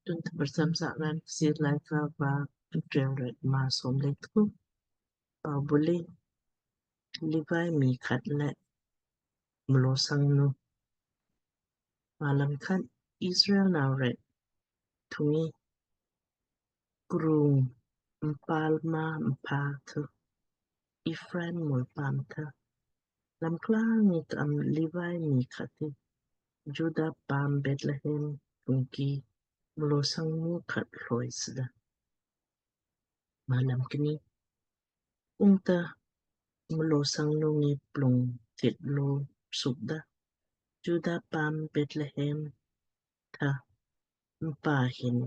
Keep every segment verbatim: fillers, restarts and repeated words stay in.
Tun tprsam sa ran Kchiir Laaika va Trel ret ma som le tku. Pau buli Livai mii khat le mlosang nu. Malam khat Israel nau ret thungi krung mpal ma mpa thu Ephraim mul paam tha lam klang ngi kam Livai mii khat ti Juda paam Bethlehem thungki mlosang nu khat hloi sida. Malam kni ungta mlosang nu ngi plung tit lo sukda Juda paam Bethlehem tha mpa hin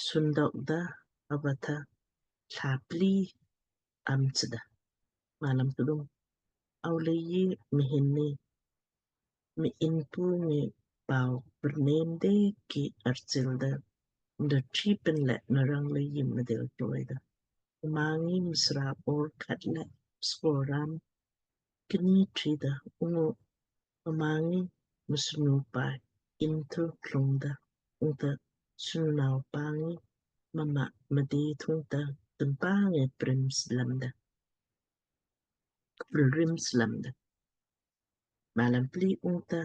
sundok da ava tha thla pli am chda. Malam kdum au leiji mhin ni mi inpu ngi pau pernem de ki archil da da tri pen le narang leiji mdel troi da. Mma ngi msra or khat le skoram kni tri da ungu mma ngi msnu pa in thu klung da ungta snu nau pa ngi mma mdi thungta tempa ngi prim slam da. Prim slam da. Malam pli ungta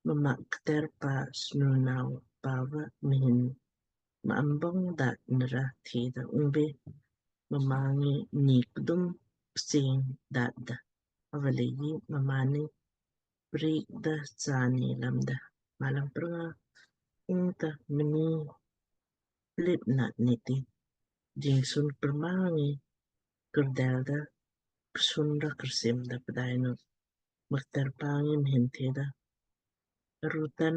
mma kter pa snu nau pa va mhin ma ambong da nara thi da ungbe mma ngi ni kdum psing da da. Ava leiji mma ni prik da chani lamda. Malam prnga ungta mni plit na niti jingsun prma ngi kerdel da ksun da kersim da pdainu mkter pa ngi mhin theda rutan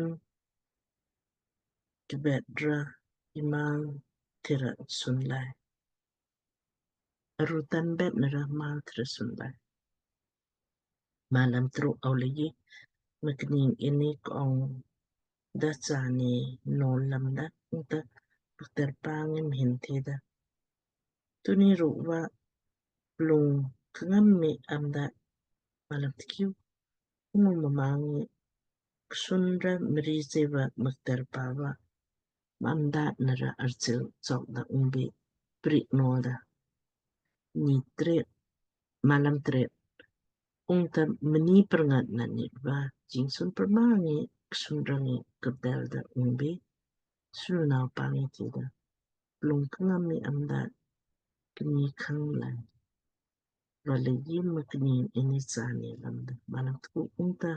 kibet ra imal tira sunlai. Rutan bet nara mal tira sunlai. Malam truk au leiji mkning ini kong da chani nol lamda ungta mkter pa ngi mhin theda tuni rukva lung kngam mi amda. Malam tkiu ungu mma ngi ksun ra mri seva mkter pa va ma amda nara archil chok da ungbe prik nol da. Ni tret malam tret ungta mni prngat na ni va jingsun prma ngi ksun ra ngi kerdel da ungbe snu nau pa ngi theda lung kngam mi amda kni khang lai. Ava leiji mkni ini chani lamda. Malam tku ungta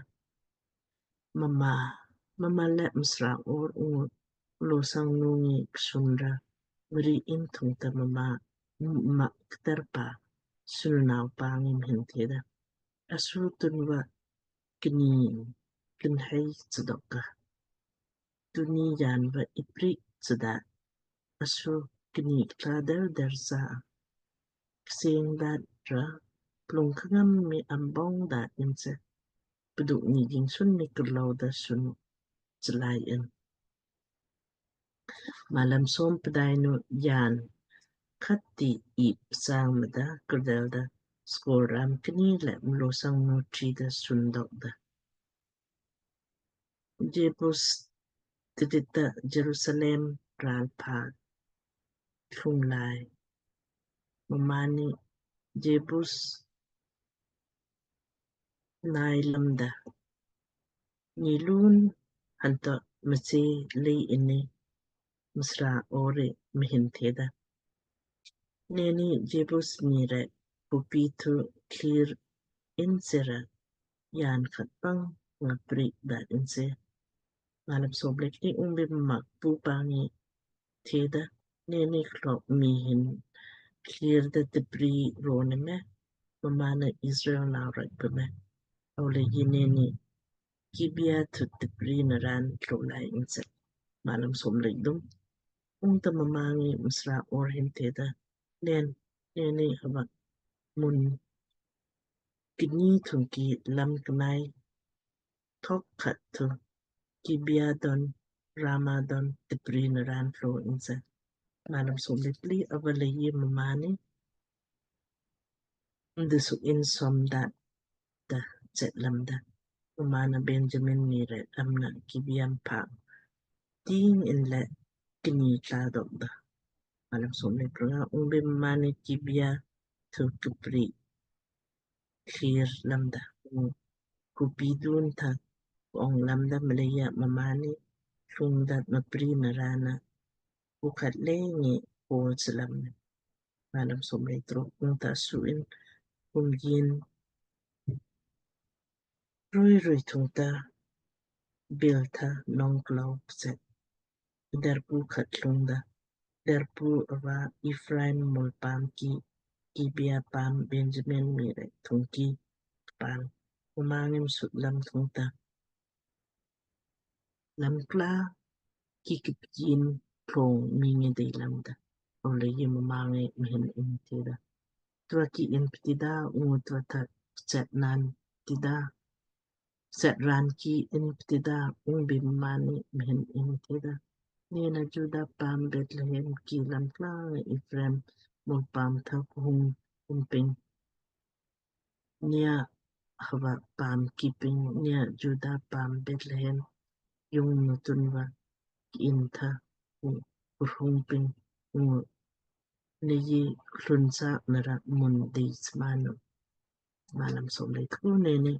mma mma le msra or ungu mlosang nu ngi ksun ra mri in thungta mma mma kter pa snu nau pa ngi mhin theda asu tunva kni kinhei chadok ka tuni jan va iprik chada asu kni kla der der sa ksing dat ra plung kngam mi ambong dat inse pduk ni jingsun ni kurlau da sun chlai in. Malam som pdainu jan khat ti ip sang mada kerdel da skoram kni le mlosang nu tri da sundok da. Jebus tidita Jerusalem ralpa thlung lai. Mma ni Jebus nai lamda. Nilun hanta mse lei ini msra ore mhin theda. Neni Jebus mii rek pupi thu klir in sera yan khat pang nga prik da inse. Malam som le kni ungbe mma kpu pa ngi theda neni klok mii hin klir da tipri rone me mma na Israel nau rek pe me. Au leiji neni Gibia thu tipri na ran tlo lai inse. Malam som le kdum ungta mma ngi msra or hin theda nen neni hava mun kni thungki lam knai thok khat thu Gibia don Rama don tipri na ran tlo inse. Malam som le pli ava leiji mma ni mdisuk in som da da chet lamda. Mma na Benjamin mii rek amna Gibia mpa ting in le kni tla dok da. Malam som le pranga. Ungbe mmaanni Gibia thu kpri klir lamda. Ung kupi dun tha ong lamda, mleija mmaanni tlung dat mapri narana ukhat le ngi pol slam. Malam som le truk. Ungta suin kumjin rui rui thungta bil tha nong klau pset derpu khat lungda. Derpu ava Ephraim mul paam ki Gibia paam Benjamin mii rek thungki kpal. Mma ngi msut lam thungta lam kla ki kipjin plong mii ngi dei lamda. Ole ye mma ngi mhin in theda, tua ki in ptida, ungu tua tha chet nan tida, chet ran ki in ptida? Ungbe mmaanni mhin in theda, nena Juda paam Bethlehem ki lam kla ngi Ephraim mul paam tha kuhung in ping. Nia hava paam ki ping, nia Juda paam Bethlehem yung nu tunva ki in tha kuhung ping, ungu nei klun sa nara mun dei smanu. Malam som le tku. Neni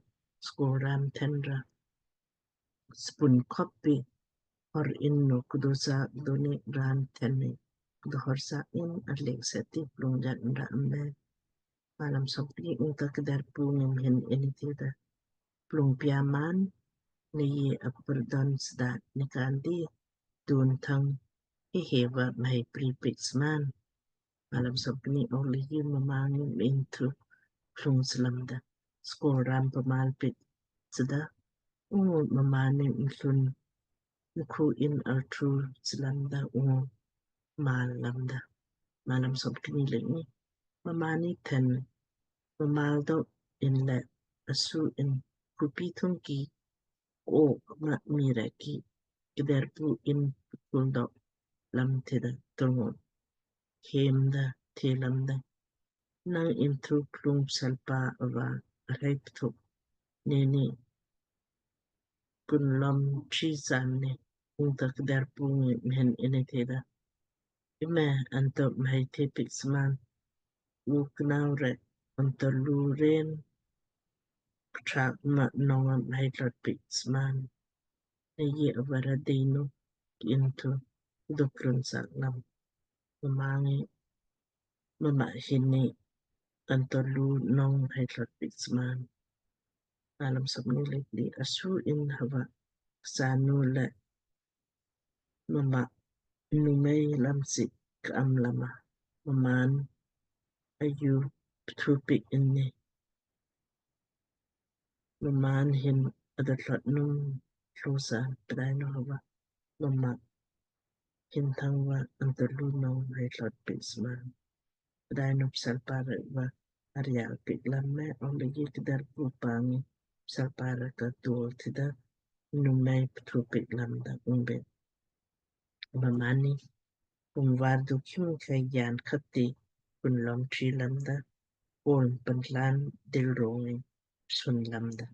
skor ram then ra spun khoppi hor in nu kdo sa doni ran then ni kdo hor sa in arlek seti plung jat nra ambe. Malam som pni. Ungta kderpu ngi mhin ini theda, plung pia man, nei apurdon sda nikandi dun thang hi heva mhai pri pik sman. Malam som pni. Ole ye mma ngi mhin thu klung slamda, skor ram pamal pik sda. Ungu mmaanni mlun mkhu in arthu slamda ungu mal lamda. Malam som pni le ngi. Mmaanni then mmal dok in le asu in kupi thungki ko ma mii rek ki kderpu in kul dok lam theda, tungut hemda the lamda, nang in thu plung pselpa ava arhai pthuk neni kun lom chi san ni. Ungta kderpu ngi mhin ini theda, ime anto mhai the pik sman, u knau rek anto lu ren kthak ma nong mhai tlot pik sman. Nei ye avara dei nu ki in thu kdo klun sak lam. Mma ngi mma hin ni anto lu nong mhai tlot pik sman. Malam som pni le pli. Asu in hava sanu le mma numei lam si ka am lama mmaan ayu pthu pik inni. Mmaan hin ada tlot num tlu sa, pdainu hava mma hin thang va anto lu nong mhai tlot pik sman. Pdainu pselpa rek va arya pik lam me. Ole ye kderpu pa ngi pselpa rek ka dol theda, numei pthu pik lamda. Ungbe mmaanni kum var du khim khai jaan khatti kun lom chi lamda, ol panlan dil rongi sun lamda.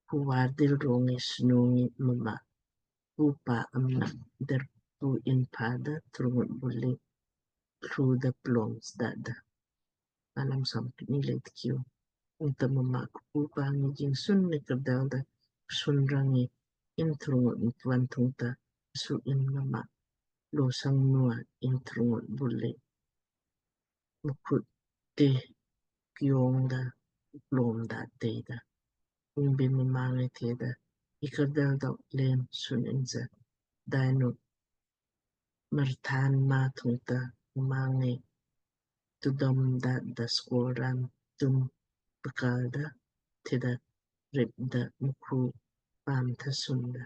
Kum var dil rongi snu ngi mma kpu pa amna derpu in pada thurngut buli thlu da plom sdada. Malam som pni le tkiu. Ungta mma kpu pa ngi jing sun ni kardal da sun rangi in thurngut in twan thungta su in mma lo sang nua in thurngut buli mkhut te kiong da plom da te da. Ungbe mma ngi theda, ikardal dok len sun in sa. Dainu marthan ma thungta mma ngi tudom da da skor ram tun pakal da theda rip da mkhu paam tha sun da.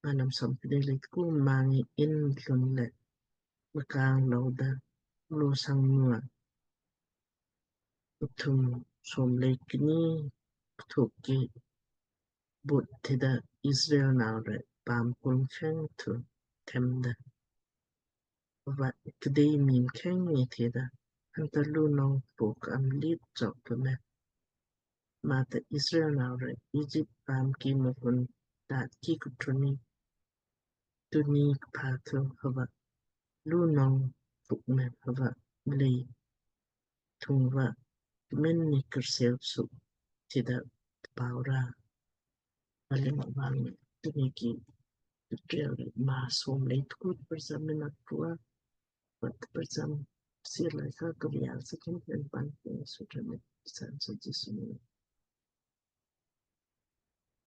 Malam som pni le tku. Mma ngi in lun le mkang lo da lo sang nua uthum som le kni pthuk ki but theda Israel nau rek paam kum kheng thu themda. Ava kdei mii mkheng ngi theda, hanta lu nong pok am lit chok pame. Mata Israel nau rek Egypt paam ki mukun dat ki kutruni tunni kpha thu hava lu nong puk me hava lei thung va kmen ni kersel su tida tpau ra. Alim abang tunni ki Israel maa som lei tku tprcham me na tua vat tprcham sir lai ka karial sakin pen pan pen sutra me san su Jisu me.